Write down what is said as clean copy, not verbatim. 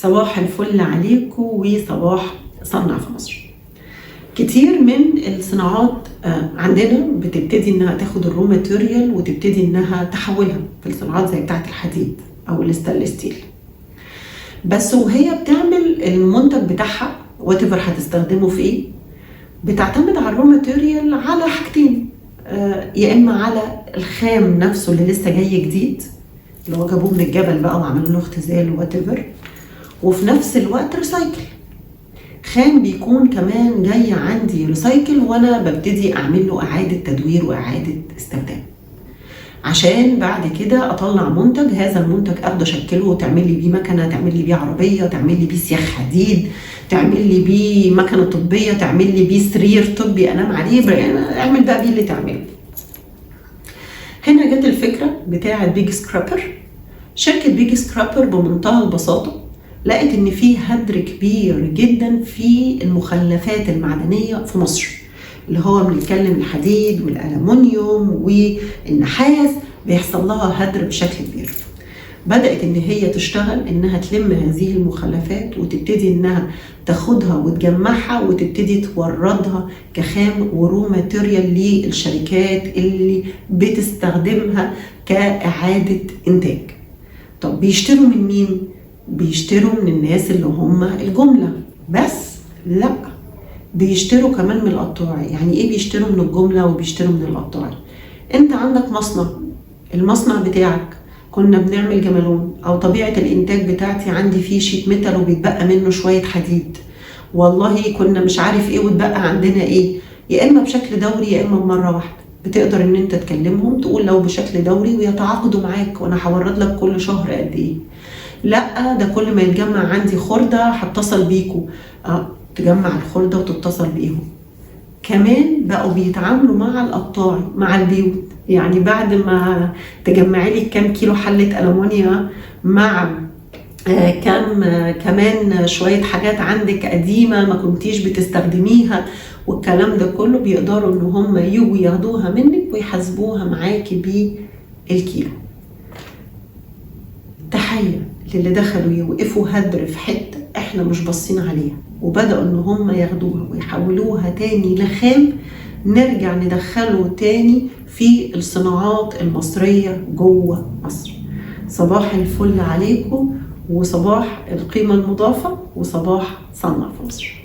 صباح الفل عليكم وصباح صنع في مصر. كتير من الصناعات عندنا بتبتدي انها تاخد ال raw material وتبتدي انها تحولها في الصناعات زي بتاعه الحديد او ال stainless steel، بس وهي بتعمل المنتج بتاعها whatever هتستخدمه في ايه، بتعتمد على ال raw material على حاجتين، يا اما على الخام نفسه اللي لسه جاي جديد اللي هو جابوه من الجبل بقى وعملوا له اختزال whatever، وفي نفس الوقت recycle خام بيكون كمان جاي عندي recycle وانا ببتدي اعمل له اعاده تدوير واعاده استخدام عشان بعد كده اطلع منتج. هذا المنتج اخده اشكله وتعمل لي بيه مكنه، تعمل لي بيه عربيه، تعمل لي بيه سياخ حديد، تعمل لي بيه مكنه طبيه، تعمل لي بيه سرير طبي انام عليه، يعني اعمل بقى بيه اللي تعمله. هنا جت الفكرة بتاعه Big Scrapper. شركة Big Scrapper بمنتهى البساطة لقت ان في هدر كبير جدا في المخلفات المعدنية في مصر، اللي هو بنتكلم الحديد والالومنيوم والنحاس بيحصل لها هدر بشكل كبير. بدأت إن هي تشتغل إنها تلم هذه المخلفات وتبتدي إنها تاخدها وتجمعها وتبتدي توردها كخام و raw material للشركات اللي بتستخدمها كإعادة إنتاج. طب بيشتروا من مين؟ بيشتروا من الناس اللي هم الجملة بس؟ لا، بيشتروا كمان من القطاعي. يعني ايه بيشتروا من الجملة وبيشتروا من القطاعي؟ انت عندك مصنع، المصنع بتاعك كنا بنعمل جمالون او طبيعة الانتاج بتاعتي عندي فيه sheet metal وبيتبقى منه شوية حديد، والله كنا مش عارف ايه واتبقى عندنا ايه، يا اما بشكل دوري يا اما مرة واحدة. بتقدر ان انت تكلمهم تقول لو بشكل دوري ويتعاقدوا معاك، وانا هورد لك كل شهر قد ايه، لا ده كل ما يتجمع عندي خردة هتصل بيكو. تجمع الخردة وتتصل بيهم. كمان بقوا بيتعاملوا مع القطاعي مع البيوت، يعني بعد ما تجمعي لي كام كيلو حلة ألمونيا مع كام كمان شوية حاجات عندك قديمة ما كنتيش بتستخدميها والكلام ده كله، بيقدروا ان هم يجوا ياخدوها منك ويحاسبوها معاكي بالكيلو. تحية للي دخلوا يوقفوا هدر في حتة احنا مش باصين عليها، وبدأوا ان هم ياخدوها ويحولوها تاني لخام نرجع ندخله تاني في الصناعات المصرية جوه مصر. صباح الفل عليكم وصباح القيمة المضافة وصباح صنع في مصر.